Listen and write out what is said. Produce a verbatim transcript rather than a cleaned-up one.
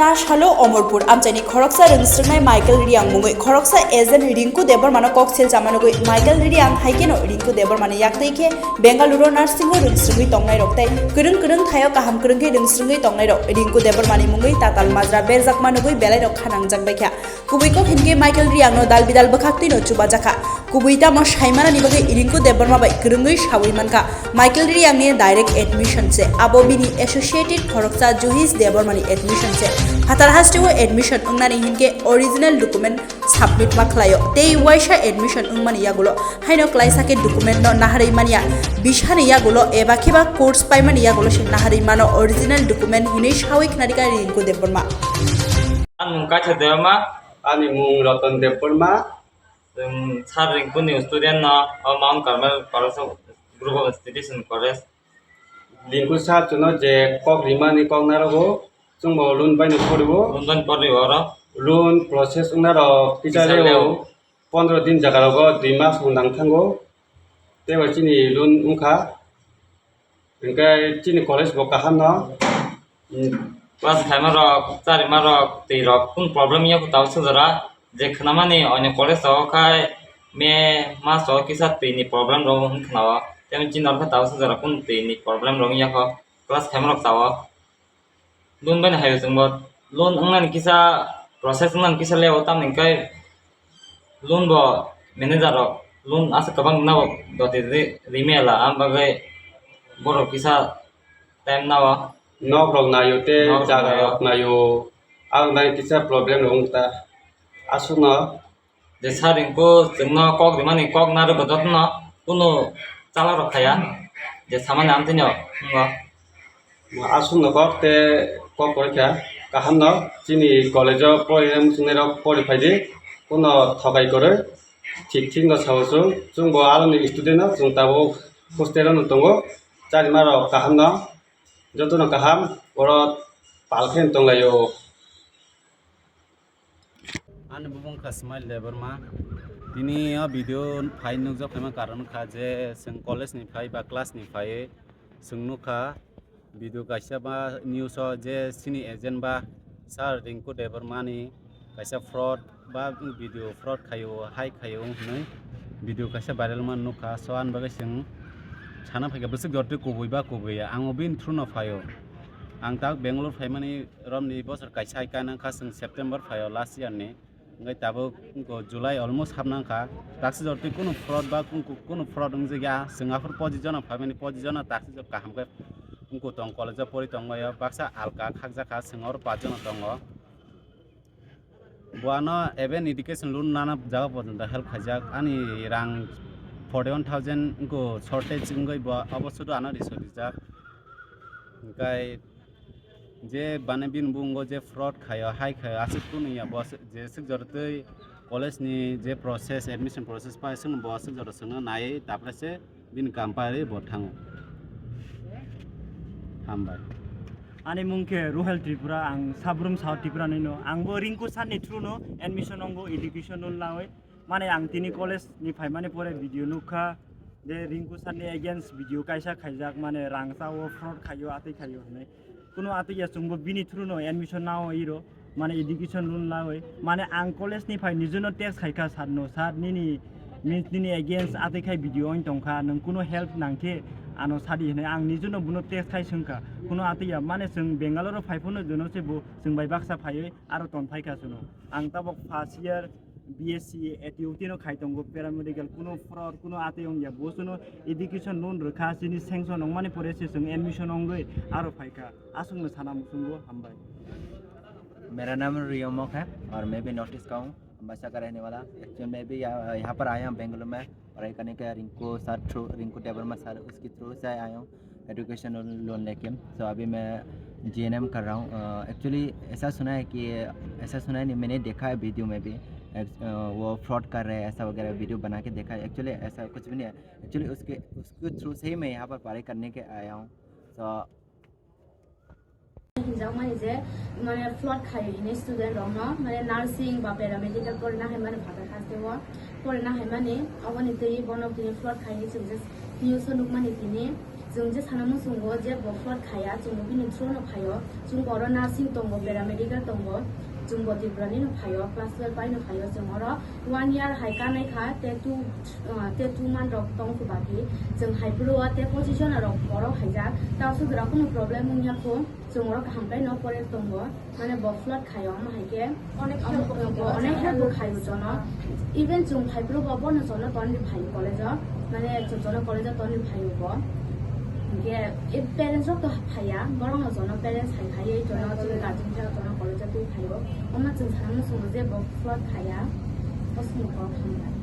Ta salo Omorpur amchaini khoroksa rwngsrwngnai Michael Riang mungwi khoroksa agent Rinku Debbarmano kok sil chama nugwi Michael Riang hai kheno Rinku Debbarmani yaktwi khe Bengaluru nursing o rwngsrwngwi tongnairok tei kwrwng kwrwng thaio kaham kwrwngkhe rwngsrwngwi tongnairok Rinku Debbarmani mungwi tatal majra berjakma nugwi belairok kha nangjak baikha. Kubui kok hinkhe Michael Riangno dal bidal bwkhaktwino chubajakha. Kubui tamo saimanani bagwi Rinku Debbarma bai kwrwngwi sawi mankha. Michael Riangni direct admission se, abo bini associated khoroksa Juhis Debbarmani admission se. Phatar hasteo admission wngnani hinkhe original document submit ma khlaio, tei waisa admission wngmani yagulo haino klaisa khe document no naharwi manya, bisani yagulo eba kheba course paimani yagulo se naharwi mano original document hinwi sawi khnarikha Rinku Debbarma. Ani mung Kaitha Debbarma. Ani mung Ratan Debbarma. Chwng Sir Rinku ni student no, o Mount Carmel College of Group of Institution College. Rinku sir chwngno je kok rimani kok narogo, chwngbo loan baino poribo. Loan baino poribo oro. Loan process wngna rok kisa kisa leo, leo. Pondro din jaga rogo dui mas wng nang thango. Tei bo chini loan wngkha. Hingke chini college bo kaham no. Class khaima rok, charima rok, twi rok, kunu problem ya kho tao sujara. Je khnamani oino college o khai me mas o kisa twi ni problem rok wng khnao. Tei chini rok khe tao sujara kunu twi ni problem rok ya kho. Class khaima rok tao. Loan bai no hai chwngbo loan wngnani kisa process wngnani kisa leo tamni hwnkhe loan bo manager rok loan aswk kwbang nabo doti ri-, rimela, am bagwi borok kisa time nao. Nok rok naio tei nok rok jaga naio. Rok naio, ang bai kisa problem rok wngkha aswkno. Je sir Rinku chwngno kok rimani kok narwkgo jotono kunu chala rok khaya. Je samani amtwino wngo. Aswkno kok tei kok koi kha kaham no chini college o pori muchungnai rok pori phaidi kuno thokai kwrwi thik thik no sao chwng. Chwng bo aroni student no chwng tabuk hostel o no tongo charima rok kaham no jotono kaham oro pal khe tonglaio. Ani bumung kha Smile Debbarma. Tini o video phai nukjak phaima karon kha je chwng college ni phai ba class ni phai chwng nukha video kaisa ba news o je chini agent ba Sir Rinku Debbarma ni kaisa fraud ba video fraud khaio, hai khaio hwnwi video kaisa viral man nukha. So ani bagwi chwng sana phaikha bwswk jorti kubui ba kubui ya. Ang o bini through no phaio. Ang tak Bangalore phaimani romni bosor kaisa hai kana kha chwng September phaio last year ni. Hingke tabuk wngkha July almost hapna wngkha. Taksi jor twi kunu fraud ba kunu, kunu fraud wngjakya. Chwng aphuru pochi jona phaimani pochi jona taksi jor kaham khe wngkha tong college o pori tongbaio. Baksa alka khakjakha chwng oro paanch jona tongo. Bo ano even education loan nana jaga porjonto help khaijak. Ani rang forty one thousand wngkha shortage wngwi bo obo sudu ano risoi rijak. Hingke je bana bini bungo je fraud khaio, hai khaio, aswk kunu ya bo aswk je swk jortwi college ni je process, admission process pai swkno bo aswk jora swkno nai, tapre se bini kampari bo thango. Hambai. Ani mung khe Ruhel Tripura, ang Sabrum South Tripura ni no. Ang bo Rinku sir ni through no admission ongo education loan lawi. Mane ang tini college ni phaimani pore video nukha, je Rinku sir ni against video kaisa khaijak, mane rang chao, fraud khaio, atwi khaio hinwi. Kuno atwi ya chwngbo bini through no admission nao iro, mane education loan lawi. Mane ang college ni phai nijono text khaikha sir no, "Sir, nini, nini against atwi khai video oin tongkha, nwng kuno help nangkhe ano sadi," hinwi ang nijono bono text khai swngkha. Kuno atwi ya, mane chwng Bangalore phai phano jono se bo chwng bai baksa phaiwi aro ton phaikha suno. Ang tabok first year B S C A T O T no khai tongo, paramedical, kuno fraud, kuno atwi wngya, bo chwngno education loan rwkha, chini sanction wngmani pore se chwng admission wngwi aro phaikha, aswkno sana muchungo, hambai. मेरा नाम रियोमोक है और मैं भी north east का हूँ, अम्बासा का रहने वाला। एक्चुअल मैं भी यहाँ, यहाँ पर आया हूँ बेंगलुरु में पढ़ाई करने के, रिंकू सर थ्रू, रिंकू देवर्मा सर, उसके थ्रू से आया हूँ। एजुकेशन लोन लेके। सो अभी मैं जीएनएम कर रहा हूँ। एक्चुअली ऐसा सुना है कि, ऐसा सुना है नहीं, मैंने देखा है वीडियो में भी, वो फ्रॉड कर रहे हैं ऐसा वगैरह वीडियो बना के देखा है। एक्चुअली ऐसा कुछ भी नहीं है। एक्चुअली उसके उसके थ्रू से ही मैं यहाँ पर पढ़ाई करने के आया हूँ। सो Hinjakmani je, mane, flood khai hini student rokno, mane, nursing ba paramedical porina hai mani phatar haste o porina hai mani, aboni twi bono tini flood khai hini chwng je news o nukmani tini Chwng je sana muchungo je bo flood khaya, chwng bo bini through no phaio. Chwng bo oro nursing tongo, paramedical tongo, chwng bo Tripura ni no phaio, class twelve pai no phaio. Chwng oro one year hai kanai kha, te two, uh, te two month rok tong kho baki. Chwng hai phuru o te position rok borok haijak, ta sudra kunu problem wngya kho. Chwng oro kaham khe no pore tongo, mane bo flood khaio, omo hai khe onek help bo, onek help bo khaio jono. Even chwng phai phuru bo bono jono ton ri phaio college o, mane chwng jono college o ton ri phaio bo. Hinkhe e parents rok to phaiya, borok no jono parents hai phaiwi jono chini guardian rok jono college o twi phaio. Omo chwng sana muchungo je bo flood khaya, o sini kok hamya.